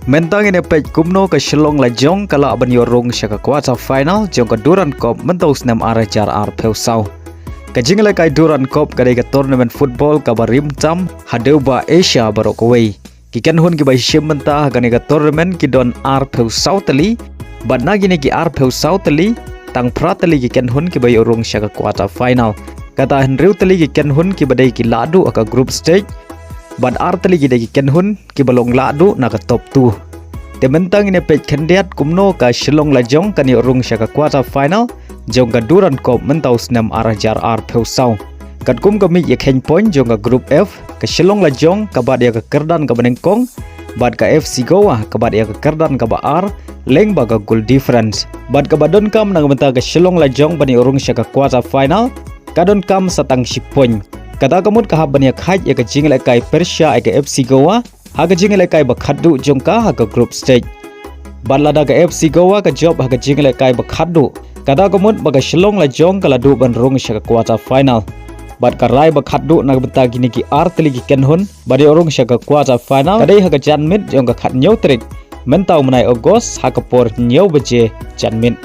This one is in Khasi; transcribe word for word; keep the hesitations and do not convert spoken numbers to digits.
Mynta ngin ïa peit kumno ka Shillong Lajong ka lah ban ïoh rung sha ka quarter final jong ka Durand Cup mynta u snem ar hajar arphew saw. Ka jingïalehkai Durand Cup ka dei ka tournament football kaba rim tam ha dewbah Asia baroh kawei. Ki kynhun kiba shim bynta ha kane ka tournament ki don arphew saw tylli, bad na kine ki arphew saw tylli, tang phra tylli ki kynhun kiba ïoh rung sha ka quarter final. Kata hynriew tylli ki kynhun kiba dei ki lahduh ha ka group stage, bad ar tylli ki dei ki kynhun kiba long lahduh na ka top two. Te mynta ngin ïa peit khyndiat kumno ka Shillong Lajong kan ïoh rung sha ka quarter final jong ka Durand Cup mynta u snem ar hajar arphew saw. Katkum ka miej ïakheiñ point jong ka group F, ka Shillong Lajong ka bat ïa ka kyrdan kaba nyngkong, bad ka F C Goa ka bat ïa ka kyrdan kaba ar, lyngba ka goal difference. Bad kaba donkam na ka bynta ka Shillong Lajong ban ïoh rung sha ka quarter final, ka donkam sa tang shi point. Kata ka mut ka hap ban ïa khait ïa ka jingïalehkai pyrshah ïa ka F C Goa ha ka jingïalehkai ba khatduh jong ka ha ka group stage. Bad lada ka F C Goa ka jop ha ka jingïalehkai ba khatduh, kata ka mut ba ka Shillong Lajong ka la duh ban rung sha ka quarter final. Bad ka rai ba khatduh na ka bynta kine ki ar tylli ki kynhun ban ïoh rung sha ka quarter final ka dei ha ka janmiet jong ka khathynñiew tarik mynta u bnai August ha ka por hynñiew baje janmiet.